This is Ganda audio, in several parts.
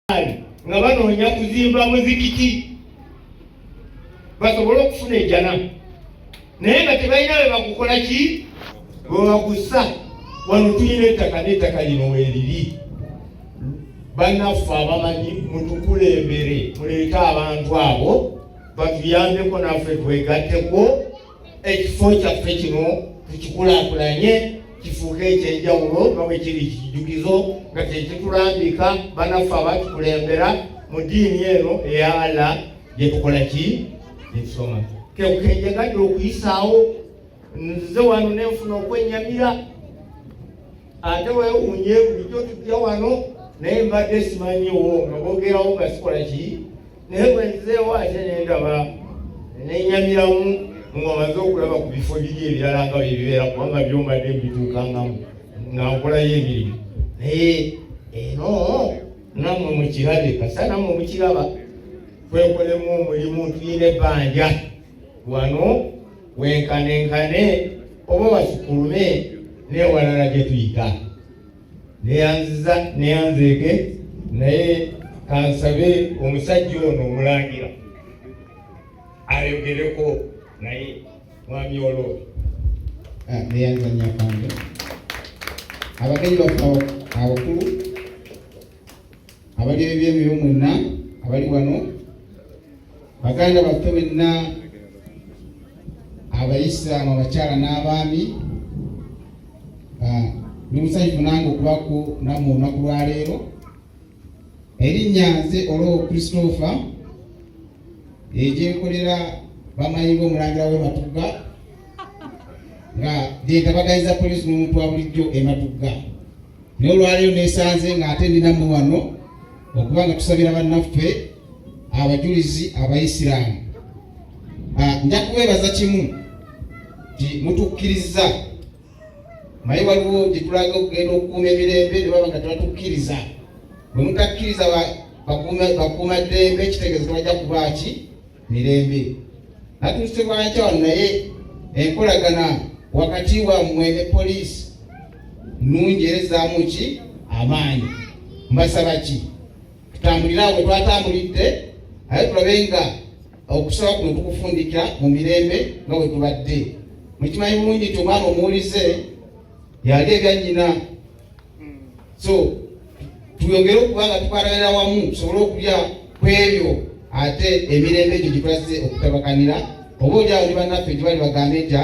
Nga banoonya kuzimba muzikiti basobole okufuna ejjana, naye nga tebalina bwe bagukola ki, bwe bagussa. Wano tulina ettaka, n'ettaka lino weeriri. Bannaffe abamanyi, mutukulembere, muleete abantu abo batuyambeko, naffe twegatteko, ekifo kyaffe kino tukikulaakulanye, kifuuke ekyenjawulo nga bwe kiri kijjukizo, nga kyekitulambika bannaffe abatukulembera mu ddiini eno eya Allah gyetukola ki, gyetusoma. Kenjagadde okuyisaawo nze wano nenfuna okwenyamira, ate wewunye bulijjo tujja wano, naye mbadde simanyiwo nga boogerawo nga sikola ki, naye bwenzeewo ate nendaba nenyamiramu nga maze okulaba ku bifo biri ebirala nga byebibeera, kubanga byombadde mbituukangamu nga nkolayo emirimu. Naye eno nammwe mukirabe, kasa nammwe mukiraba, twekolemu omulimu. Tulina ebbanja wano wenkanenkane oba basukulume newalala gye tuyita. Neyanziza, neyanzeeke, naye kansabe omusajja ono omulangira ayogereko naye, mwami Olwo. Neyanza nnyo afande, abagenyi baffe abakulu, abali ebyemyoyo mwenna abali wano, baganda baffe mwenna abayisiraamu, abakyala n'abaami. Ndi musanyufu nange okubaku nammwe olunaku lwaleero. Erinnya nze Olwo Christopher, egyenkolera bamanyi ng'omulangira w'e Matugga, nga gyentabaganyiza poliisi n'omuntu wa bulijjo e Matugga. Naye olwaleero nesanze ng'ate ndi nammwe wano okuba nga tusabira bannaffe abajulizi abayisiraamu. Nja kubeebaza kimu nti mutukkiriza, naye waliwo gye tulaga okugenda okukuuma emirembe ne baba nga tebatukkiriza. Bwe mutakkiriza bakuuma ddembe, kitegeeza tebajja kuba ki mirembe. Natuuse bwankya wano, naye enkolagana wakati wammwe ne poliisi nnungi era ezzaamu ki amaanyi. Mbasaba ki tutambulire awo bwe twatambulidde, aye tulabe nga okusaba kuno tukufundikira mu mirembe nga bwe tubadde. Mukimanyi bulungi nti omwana omuwulize yali ebya nnyina, so tuyongere okuba nga tukwataganira wamu tusobole okulya ku ebyo, ate emirembe egyo gye twazze okutabakanira, oba oli awo ne bannaffe gye bali bagambe nti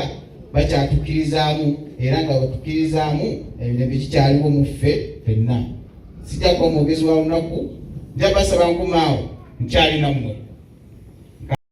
bakyatukkirizaamu, era nga bwetukkirizaamu emirembe gikyaliwo mu ffe ffenna. Sijja kuba mwogezi wa lunaku, nja basaba nkomaawo, nkyali nammwe.